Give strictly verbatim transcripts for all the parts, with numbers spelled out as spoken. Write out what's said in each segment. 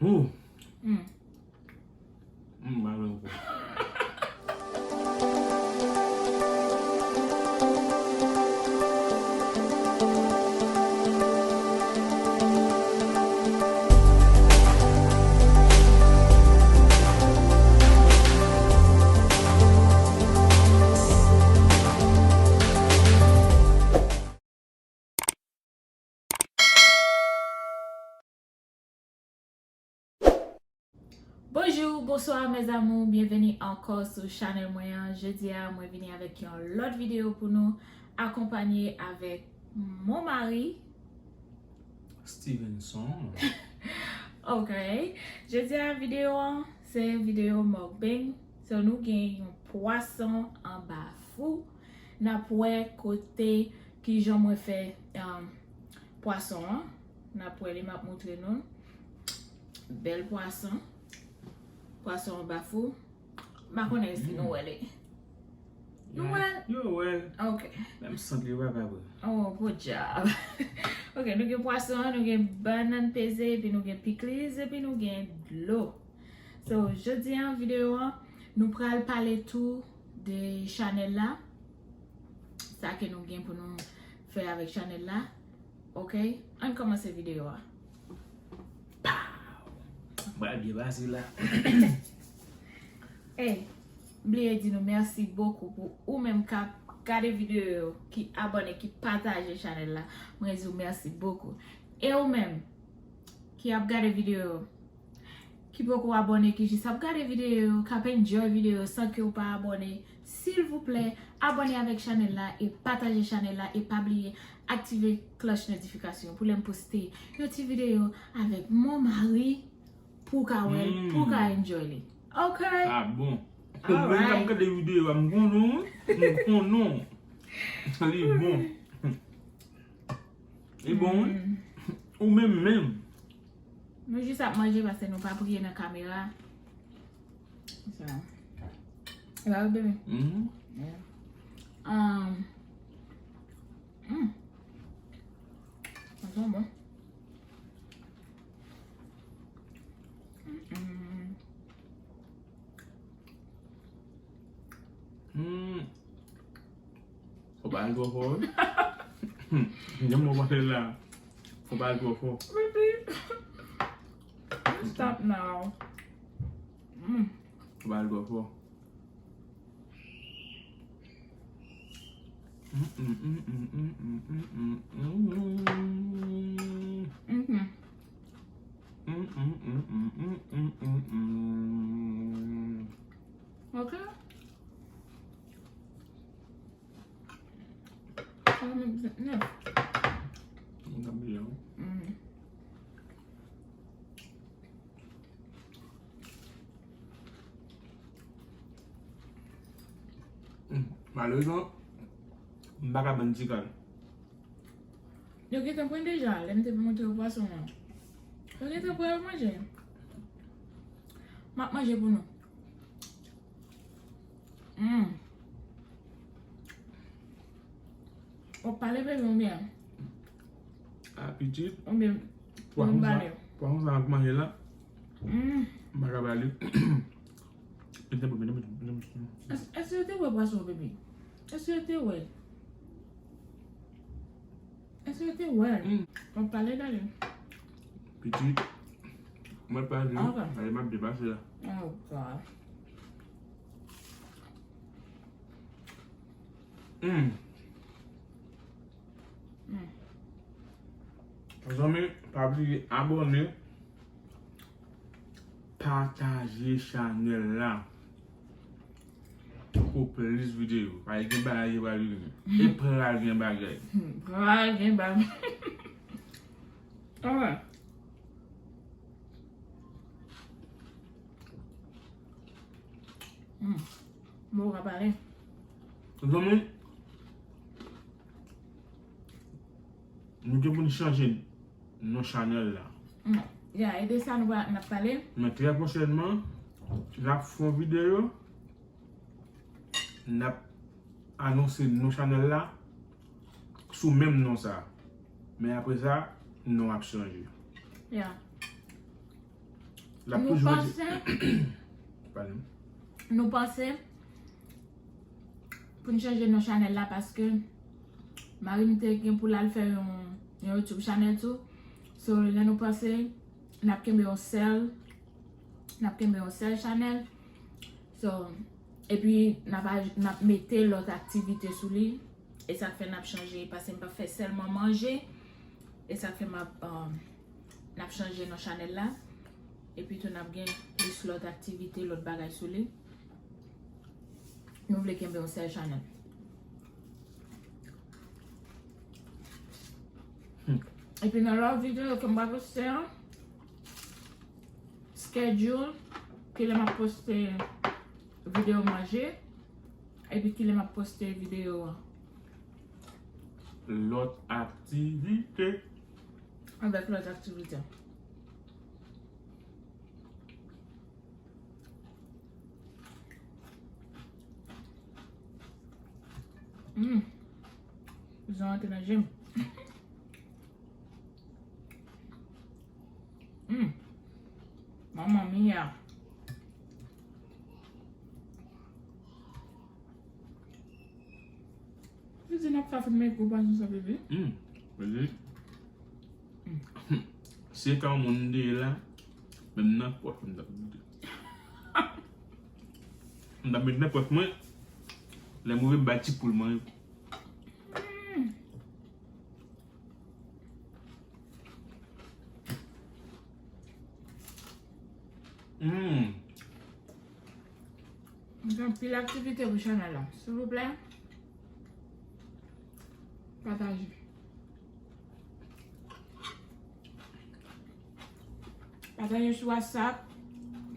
Ooh. Mm. Mm, m pa vle ankò. Bonjou, bonswa, mes amours, byenveni ankò sou chanèl mwen an. Jodi a, mwen vini avèk yon lòt videyo pou nou, akonpanye avèk mon mari. Stevenson. Ok. Jodi a, videyo an, se videyo mukbang. So, nou gen yon pwason anba fou. N ap wè kote, kijan mwen fè, um, pwason an. N ap wè li, m ap montre nou. Bèl pwason. Pwason anba fou. M pa konnen si nou wè li. Nou wè l? Yo wè l. Ok. Menm sant li pa ka pran. Oh, good job. Ok, nou gen pwason, nou gen bannann peze, epi nou gen pikliz, epi nou gen dlo. So, jodi an, videyo an, nou pral pale tou de chanèl la. Sa ke nou gen pou nou fè avèk chanèl la. Ok? Ann kòmanse videyo a. Pow! M pral byen pase la. Ey, bliye di nou mèsi bokou pou ou menm k ap gade videyo yo, ki abòne, ki pataje chanèl la. Mwen di w mèsi bokou. E ou menm ki ap gade videyo yo, ki poko abòne, ki jis ap gade videyo yo, k ap enjoy videyo yo san ke w pa abòne, silvouplè, abòne avèk chanèl la e pataje chanèl la e pa bliye aktive klòch notifikasyon pou lè m poste yon ti videyo avèk mon mari pou w ka wè l, pou w ka enjoy li. Ok? Ah bon. Ou menm k ap gade videyo a, m konnen w, m konnen w. Li bon. Li bon, wi. Ou menm menm. Nou jis ap manje paske nou pa priye nan kamera. Sa. E pa vre, bebe? Mhm. Yeah. Um, mm. Sa bon. Mm. Fò pa al twò fò, wi. Jan mwen panse la. Fò pa al twò fò. Baby. Stop now. Mm. Fò pa al twò fò. Mm, mm, mm. Ok. Sa menm se nèf. Mwen ka bliye, wi. Mm. Mm. Malerezman, m pa ka bann ti kal. Yo gentan pran deja, lè m te montre yo pwason an. Yo gentan pran yo manje. M ap manje pou nou. Mm. W ap pale, bebe, oubyen? Ah, pitit. Oubyen, pwason sa, pwason sa m ap manje la. Mm. M pa ka pale. Èske, èske yo te wè pwason, bebe? Èske yo te wè? Èske yo te wè? Mm. W ap pale, dale. Pitit. Mwen pa di, ok. Ay, m ap depase la. Oh, God. Mm. Mm. Zanmi, pa bliye abòne, pataje chanèl la. Pou plis videyo. Pral gen bagay ki pral vini. E pral gen bagay. Pral gen bagay. Alright. Mm. Bon, w ka pale. Zanmi, nou te pou n chanje non chanèl la. Mm. Ya, e de sa nou va, n ap pale. Men trè pwochènman, n ap fè yon videyo, n ap anonse non chanèl la sou menm non sa. Men apre sa, non ap chanje. Ya. L ap toujou rete. Pale m. Nou panse pou n chanje non chanèl la paske mari m te gen pou l al fè yon, yon YouTube chanèl tou. So, lè nou panse, n ap kenbe yon sèl, n ap kenbe yon sèl chanèl. So, epi n ap aj-, n ap mete lòt aktivite sou li. E sa k fè n ap chanje, paske m p ap fè sèlman manje. E sa k fè m ap, um, n ap chanje non chanèl la. Epi tou n ap gen plis lòt aktivite, lòt bagay sou li. Nou vle kenbe yon sèl chanèl. Hmm. Epi nan lòt videyo ke m pral poste an, schedule, kilè m ap poste videyo manje, epi kilè m ap poste videyo lòt aktivite. Avèk lòt aktivite. Mm. Zon an te nan je m. Mm. Mamma mia. Li di n ap ka fin mete gwo pwason sa, bebe. Mm. Bebe. Mm. Si se ka yon moun m te ye la, menm nan pòch mwen m t ap goute. M t ap met nan pòch mwen, lè m rive m bay ti poul manje. Mm. Mm. M gen anpil aktivite pou chanèl la. Silvouplè, pataje. Pataje sou WhatsApp,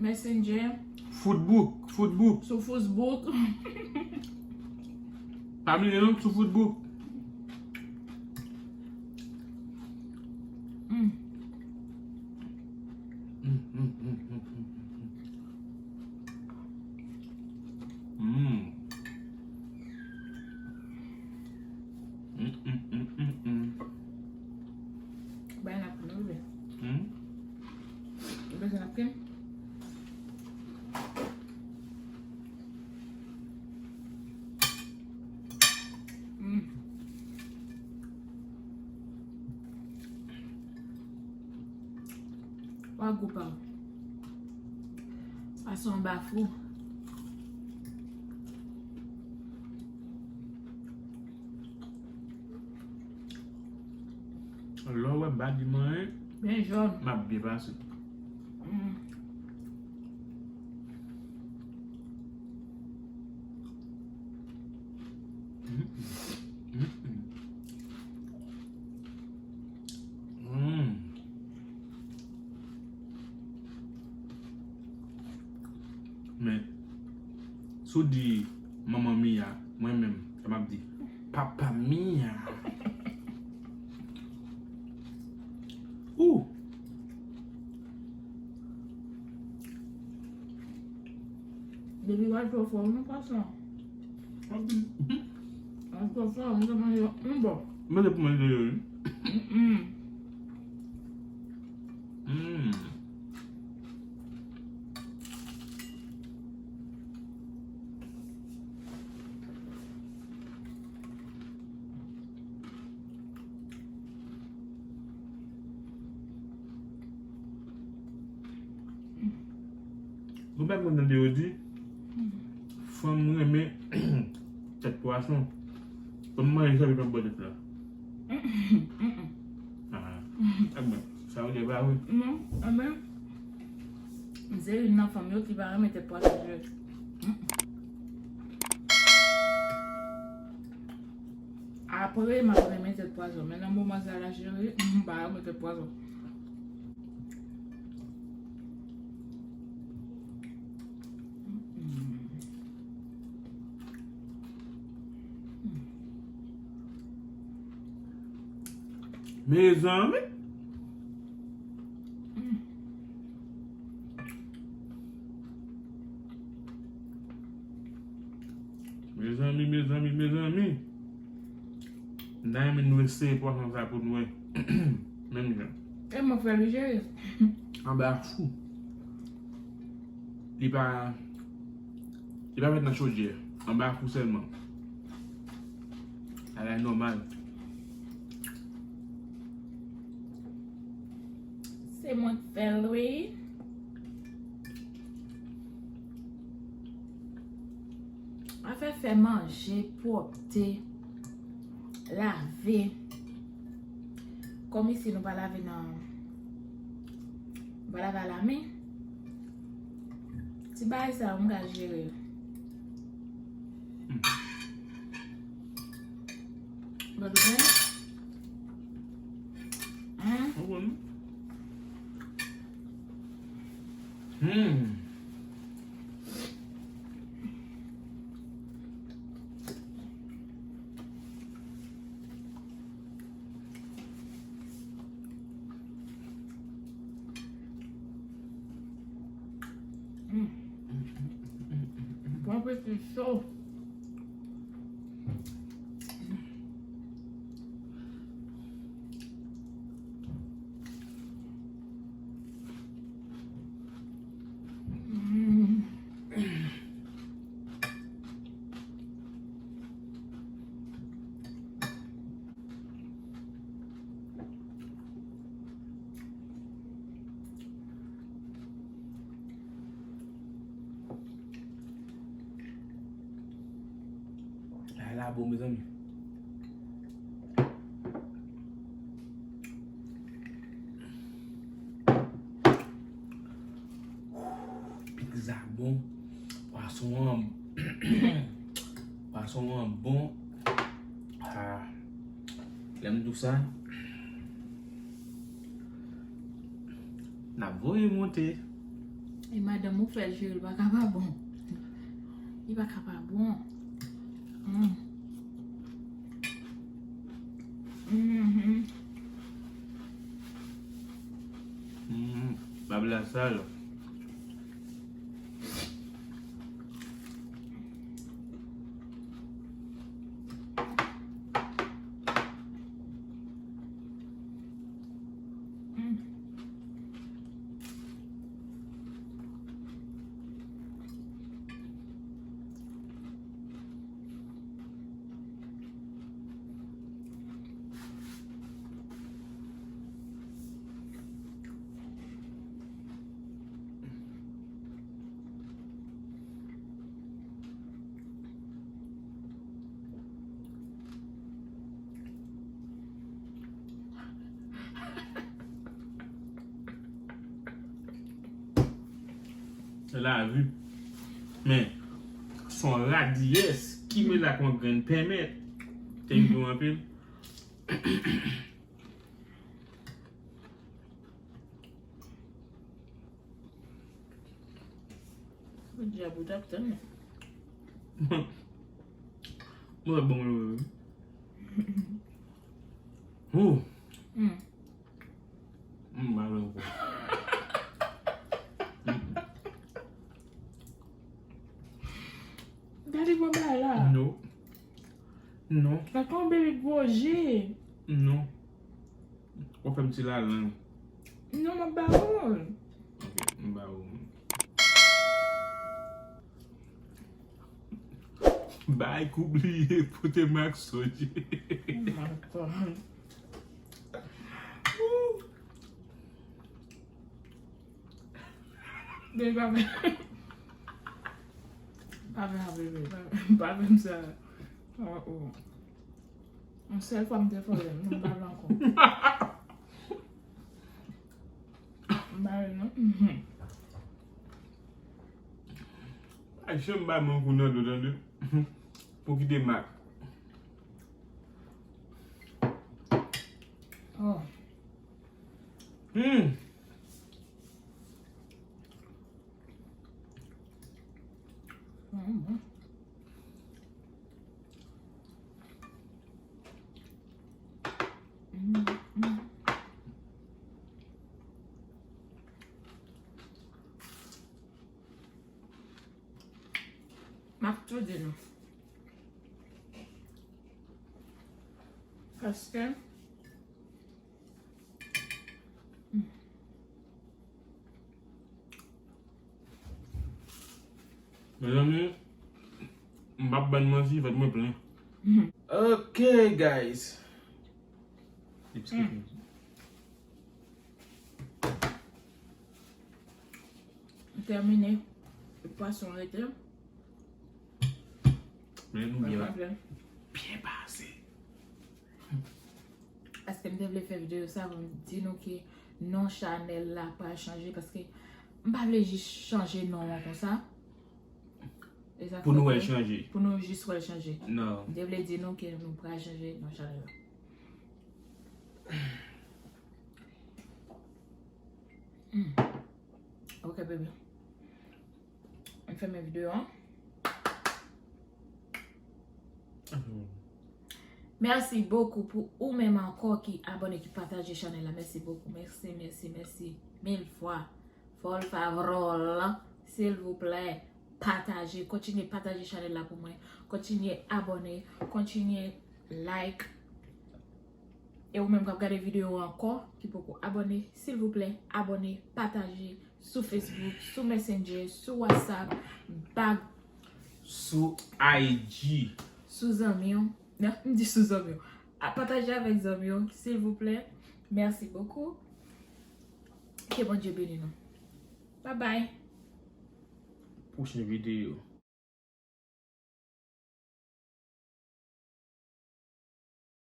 Messenger. Footbook, Footbook. Sou Facebook. Pa bliye non, sou Footbook. Mm. Mm, mm, mm, mm, mm, mm. Mm. Mm, mm, mm, mm, mm. Bay napkin, wi. Hmm? Ou bezwen napkin? Mm. Wa gou pa w. Sa se yon bafou. Lè w wè badi mwen, byen jòn, m ap byen pase. Mm. Mm, mm, mm, mm. Mm. Men, si w di manman Mia, mwen menm, sa m ap di, papa Mia. Ou! Depi w al twò fò, ou nan pwason. Al twò fò, ou nan manje yon bò. Mwen te pou manje yo, wi. Mm, mm. Mm. Ou pa konn tande yo di, fanm renmen tèt pwason. Fanm manje sa, li pa bò tèt la. Ah, ah, bon, sa yo di pa vre. Non, ah, men, m se youn nan fanm yo ki pa renmen tèt pwason, je. Apre, m ap renmen tèt pwason. Men nan moman sa la, cheri, m pa renmen tèt pwason. Mezanmi. Mezanmi, mezanmi, mezanmi. M ta renmen nou eseye pwason sa pou nou wè. Menm jan. E mwen fè li, cheri. Anba fou. Li pa, li pa fèt nan chodyè, anba fou sèlman. Bagay nòmal. Se mwen k fè l, wi. Afè fè manje, pwòpte, lave. Kòm isi nou pa lave nan, nou pa lave alamen. Ti bagay sa yo, m ka jere yo. But then, hmm? Hmm. Bon apeti cho. Bagay la bon, mezanmi. Pizza bon. Pwason an, pwason an bon. Ah, lè m di w sa, n ap voye monte. E madanm ou fè l jere, li pa ka pa bon. Li pa ka pa bon. Mm. Mhm. Mm, bab la sal. Lavi. Men, se yon radyès ki mele ak yon grenn pèmèt. Thank you anpil. Podyab ou t ap tann. Mwen bon wi. Ou. Mm. Mm, ba lòt. Gade bò bay la. Non. Non. Sa konbe li gwo je. Non. W ap fè m ti lalang. Non, m ap ba ou. Ok, m ba ou. Bay kou bliye pote m ak soje. Oh my God. Bebe, pa fè. Pa fè sa, bebe. Pa fè, pa fè m sa. Oh, oh. Yon sèl fwa m te fè l, m pa vle ankò. M pa vle non. Mhm. Pa janm bay moun kou nan do, tande. Pou kite mak. Oh. Hmm. Mm, bon. Mm, mm. M ap tou di nou. Paske, mm. Mezanmi, m p ap bann manti, vant mwen plen. Ok, guys. Li biskit. M tèmine. Pwason rete. Men nou byen, byen pase. Paske m te vle fè videyo sa pou m di nou ke non chanèl la pa chanje, paske m pa vle jis chanje non an konsa. Pou nou wè l chanje. Pou nou jis wè l chanje. Non. M te vle di nou ke nou pral chanje non chanèl la. Hmm. Ok, bebe. M fèmen videyo an. Mèsi bokou pou ou menm ankò ki abòne, ki pataje chanèl la. Mèsi bokou. Mèsi, mèsi, mèsi. Mil fwa. Fòl favròl. Silvouplè, pataje. Kontinye pataje chanèl la pou mwen. Kontinye abòne. Kontinye like. E ou menm k ap gade videyo ankò, ki poko abòne, silvouplè, abòne, pataje sou Facebook, sou Messenger, sou WhatsApp, bag, sou I G, sou zanmi w. Non, m di sou zanmi w. A pataje avèk zanmi w, silvouplè. Mèsi bokou. Ke Bondye beni nou. Bye bye. Pwochen videyo.